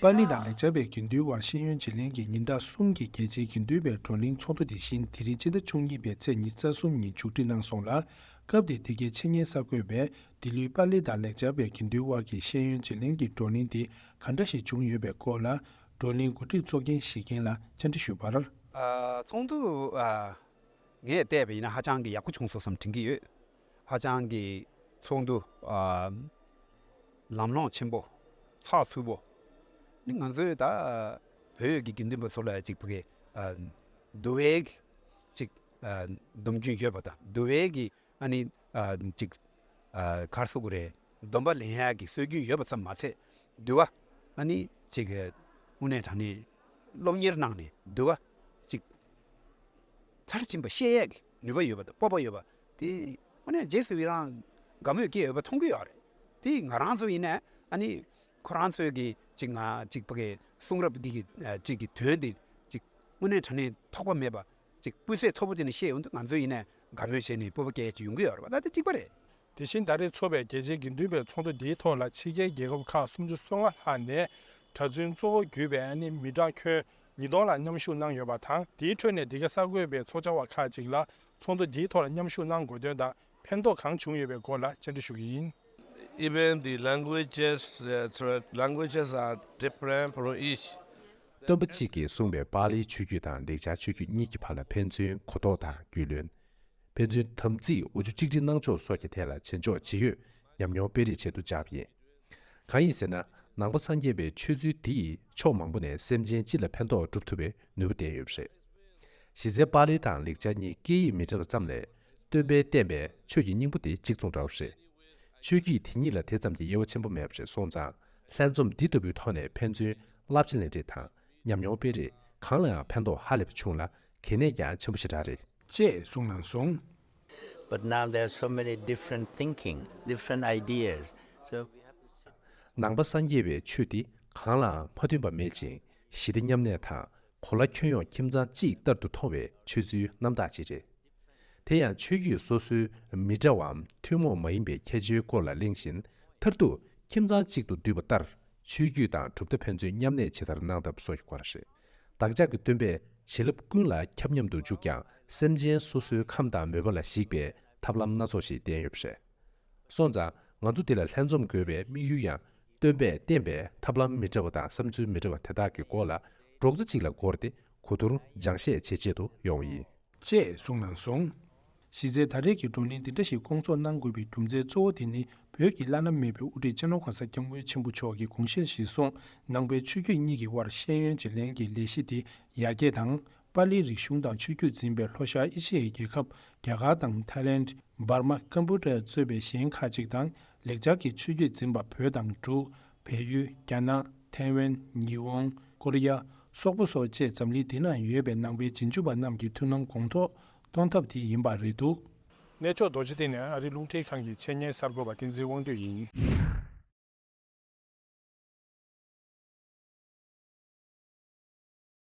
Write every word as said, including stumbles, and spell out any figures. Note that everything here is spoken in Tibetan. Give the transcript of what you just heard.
པཱ་ལི་དང་ལེགས་སྦྱར་བའི་དགེ་འདུན་དབར་ཤེས་ཡོན་བརྗེ་ལེན་གྱི་ཉིན་གྲངས་གསུམ་གྱི་རྒྱལ་སྤྱིའི་དགེ་འདུན་པའི་བགྲོ་གླེང་ཚོགས་འདུ་དེ་བཞིན་དེ་རིང་སྤྱི་ཟླ་བཅུ་གཉིས་པའི་ཚེས་ཉི་ཤུ་རྩ་གསུམ་ཉིན་མཇུག་སྒྲིལ་གནང་སོང་ལ། སྐབས་དེར་དེ་གའི་ཆེད་གཉེར་གསར་འགོད་པས་འདི་ལོའི་པཱ་ལི་དང་ལེགས་སྦྱར་བའི་དགེ་འདུན་དབར་གྱི་ཤེས་ཡོན་བརྗེ་ལེན་གྱི་བགྲོ་གླེང་དེ་ག་འདྲ་ཞིག་བྱུང་ཡོད་པའི་སྐོར་ལ། བགྲོ་གླེང་གོ་སྒྲིག་ཚོགས་རྒྱན་བཞེས་མཁན་ལ་བཅར་འདྲི་ཞུས་པར། ཨ། ཚོགས་འདུ། ཨ། ངས་བལྟས་པ་ཡིན་ན་ཧ་ཅང་གི་ཡག་པོ་བྱུང་སོང་བསམ་དྲན་གྱི་ཡོད། ཧ་ཅང་གི་ཚོགས་འདུ། ཨ། ལམ་ལྷོང་ཆེན་པོ། ཚགས་ཚུད་པོ། ནི་ང་ཚོའི་ད་བོད་ཀྱི་དགེ་འདུན་པ་ཚོ་ལ་ཅིག་བོད་ཀྱི། ཨ། འདུལ་བའི་ཅིག་ཨ། སྡོམ་རྒྱུན་ཡོད་པ་དང་འདུལ་བའི་གི་ཨ་ནི། ཨ། ཅིག་ཨ། ག་རེ་ཟེར་དགོས་རེད། སྡོམ་པ་ལེན་ཡག་གི་སྲོལ་རྒྱུན་ཡོད་པ་ཙམ་མ་ཚད་འདུལ་བ་ཨ་ནི་ཅིག་དངོས་གནས་དྲང་གནས་སློབ་གཉེར་གནང་ནས་འདུལ་བ་ཅིག་མཐར་ཕྱིན་པ་ཤེས་ཡས་ཀྱི་ནུས་པ་ཡོད་པ་དང་སྤོབས་པ་ཡོད་པ་དེ་དངོས་གནས་རྗེས་སུ་ཡི་རང་དགའ་མོས་སྐྱེ་ཡོད་པ་མཐོང་གི་ཡོད་རེད། དེ་ང་རང་ཚོ་ཡིན་ནའི་ཨ་ནི་ཁོ་རང་ཚོའི་གི་ཅིག་ང་ཅིག་ཕ་གི་གསུང་རབ་འདི་གི་ཅིག་གི་དོན་དེ་ཅིག་དངོས་གནས་དྲང་གནས་ཐོགས་པ་མེད་པ་ཅིག་སྤུས་ཚད་མཐོ་པོ་དེ་ནས་བཤད་ཡོང་དུས་ང་ཚོ་ཡིན་ནའི་དགའ་མོས་བྱས་ནས་སྤོབས་པ་སྐྱེ་ཡས་ཅིག་ཡོང་གི་ཡོད་རེད་པ། ད་དེ་གཅིག་པ་རེད། དེ་བཞིན་ད་རེས་འཚོགས་པའི་རྒྱལ་སྤྱིའི་དགེ་འདུན་པའི་ཚོགས་འདུ་འདིའི་ཐོག་ལ་ཕྱི་རྒྱལ་རྒྱལ་ཁབ་ཁག་སུམ་ཅུ་སོ་ལྔ་ལྷག་ནས་གྲྭ་བཙུན་གཙོ་བོ་གྱུར་པའི་ཨ་ནི་མི་གྲངས་ཁྱོན་ཉིས་སྟོང་ལ་མཉམ་ཞུགས་གནང་ཡོད་པ་དང་། དེའི་ཁྲོད་ནས་འདི་ག་གསར་འགོད་པའི་ཚོགས་བཅར་བ་ཁག་ཅིག་ལ་ཚོགས་འདུ་འདིའི་ཐོག་ལ་མཉམ་ཞུགས་གནང་དགོས་དོན་དང་ཕན་ཐོགས་གང་བྱུང་ཡོད་པའི་སྐོར་ལ་བཅར་འདྲི་ཞུ་གི་ཡིན། Even the languages, uh, through- languages are different from each. སྟོན་པ་གཅིག་གིས་གསུངས་པའི་པཱ་ལིའི་ཆོས་བརྒྱུད་དང་ལེགས་སྦྱར་ཆོས་བརྒྱུད་གཉིས་ཀྱི་བར་ལ་ཕན་ཚུན་གོ་རྟོགས་དང་རྒྱུས་ལོན། ཕན་ཚུན་དམ་ཚིག་འུ་ཚུགས་གཅིག་སྒྲིལ་གནང་ཕྱོགས་སོགས་ཀྱི་ཐད་ལ་བྱེད་ཕྱོགས་ཇི་ཡོད་ཉམས་མྱོང་སྤེལ་རེས་བྱེད་དུ་བཅུག་པ་ཡིན། གང་ཡིན་ཟེར་ན། ནང་པ་སངས་རྒྱས་པའི་ཆོས་ཚུལ་འདི་ཡིས་ཕྱོགས་མང་པོ་ནས་སེམས་ཅན་སྤྱི་ལ་ཕན་ཐོགས་སྒྲུབ་ཐུབ་པའི་ནུས་པ་ལྡན་ཡོད་པ་རེད། གཞི་རྩའི་པཱ་ལི་དང་ལེགས་སྦྱར་གཉིས་སྐད་ཡིག་མི་འདྲ་བ་ཙམ་ལས། སྟོན་པས་བསྟན་པའི་ཆོས་ཀྱི་སྙིང་པོ་དེ་གཅིག་མཚུངས་འདྲ་བ་རེད། ཆོས་བརྒྱུད་དེ་གཉིས་ལ་དེ་ཙམ་གྱི་དབྱེ་བ་ཆེན་པོ་མེད་པ་རེད་སོང་ཙང་། ལྷན་འཛོམས་འདི་ལྟ་བུའི་ཐོག་ནས་ཕན་ཚུན་བསླབ་བྱ་ལེན་རེས་དང་ཉམས་མྱོང་སྤེལ་རེས་གང་ལའང་ཕན་ཐོགས་ཧ་ལས་པ་བྱུང་ལ་གལ་གནད་ཀྱང་ཆེན་པོ་ཞེ་དྲག་རེད། ཅེས་གསུངས་གནང་སོང་། But now there are so many different thinking, different ideas. So we have to sit. ནང་པ་སངས་རྒྱས་པའི་ཆོས་འདི་གང་ལའང་མ་མཐུན་པ་མེད་ཅིང་ཞི་བདེ་མཉམ་གནས་དང་གོ་ལ་ཁྱོན་ཡོངས་ཁྱིམ་ཚང་གཅིག་ལྟར་དུ་མཐོང་བའི་ཆོས་ཚུལ་རྣམ་དག་ཅིག་རེད། དེ་ཡང་ཆོས་བརྒྱུད་སོ་སོའི་མི་འདྲ་བའམ་ཐུན་མོང་མ་ཡིན་པའི་ཁྱད་ཆོས་སྐོར་ལ་གླེང་བཞིན་མཐར་ཐུག་ཁྱིམ་ཚང་གཅིག་ཏུ་འདུས་པ་ལྟར་ཆོས་བརྒྱུད་དང་གྲུབ་མཐའ་ཕན་ཚུན་མཉམ་གནས་ཇི་ལྟར་གནང་ཐབས་སོགས་ཀྱི་སྐོར་རེད། བདག་ཅག་གི་སྟོན་པས་བྱིན་རླབས་ཀུན་ལ་ཁྱབ་མཉམ་དུ་འཇུག་ཀྱང་སེམས་ཅན་སོ་སོའི་ཁམས་དང་མོས་པ་ལ་གཞིགས་པའི་ཐབས་ལམ་སྣ་ཚོགས་ཤིག་བསྟན་ཡོད་པ་རེད། སོང་ཙང་ང་ཚོ་འདི་ལ་ལྷན་འཛོམས་དགོས་པའི་དམིགས་ཡུལ་ཡང་སྟོན་པས་བསྟན་པའི་ཐབས་ལམ་མི་འདྲ་བ་དང་བསམ་ཚུལ་མི་འདྲ་བ་དེ་དག་གི་སྐོར་ལ་རོགས་རྩ་གཅིག་ལ་བསྐོར་ཏེ་གོ་བསྡུར་སྦྱང་བཤད་བྱེད་ཆེད་དུ་ཡོང་བ་ཡིན། ཅེས་གསུངས་གནང་སོང་། གཞི་རྩའི་ད་རེས་ཀྱི་བགྲོ་གླེང་འདི་འདྲ་ཞིག་བསྐོང་ཚོགས་གནང་དགོས་པའི་རྒྱུ་མཚན་གཙོ་བོ་དེ་ནི་བོད་ཀྱི་བླ་ན་མེད་པའི་དབུ་ཁྲིད་སྤྱི་ནོར་གོང་ས་སྐྱབས་མགོན་ཆེན་པོ་མཆོག་གི་དགོངས་བཞེད་གཞིར་བཟུང་ནང་པའི་ཆོས་བརྒྱུད་གཉིས་ཀྱི་དབར་ཤེས་ཡོན་བརྗེ་ལེན་གྱི་ལས་གཞི་དེ་ཡར་རྒྱས་དང་། པཱ་ལིའི་རིག་གཞུང་དང་ཆོས་བརྒྱུད་འཛིན་པའི་ལྷོ་ཤར་ཨེ་ཤི་ཡའི་རྒྱལ་ཁབ་རྒྱ་གར་དང་ཐའི་ལེནྜ། འབར་མ། ཀམ་པུ་ཊ་གཙོས་པའི་གཞན་ཁག་ཅིག་དང་ལེགས་སྦྱར་གྱི་ཆོས་བརྒྱུད་འཛིན་པ་བོད་དང་འབྲུག་བལ་ཡུལ། རྒྱ་ནག་ཐའེ་ཝན། ཉི་ཧོང་། ཀོ་རི་ཡ། སོག་པོ་སོགས་བཅས་འཛམ་གླིང་འདི་ན་ཡོད་པའི་ནང་པའི་རྗེས་འཇུག་པ་རྣམས་ཀྱི་མཐུན་ལམ་གོང་མཐོར་གཏོང་ཐབས་དེ་ཡིན་པ་རེད་འདུག་གནས་མཆོག་རྡོ་རྗེ་གདན་ནས་ཨ་རིའི་རླུང་འཕྲིན་ཁང་གི་ཆེད་གཉེར་གསར་འགོད་པ་བསྟན་འཛིན་དབང་འདུས་ཡིན།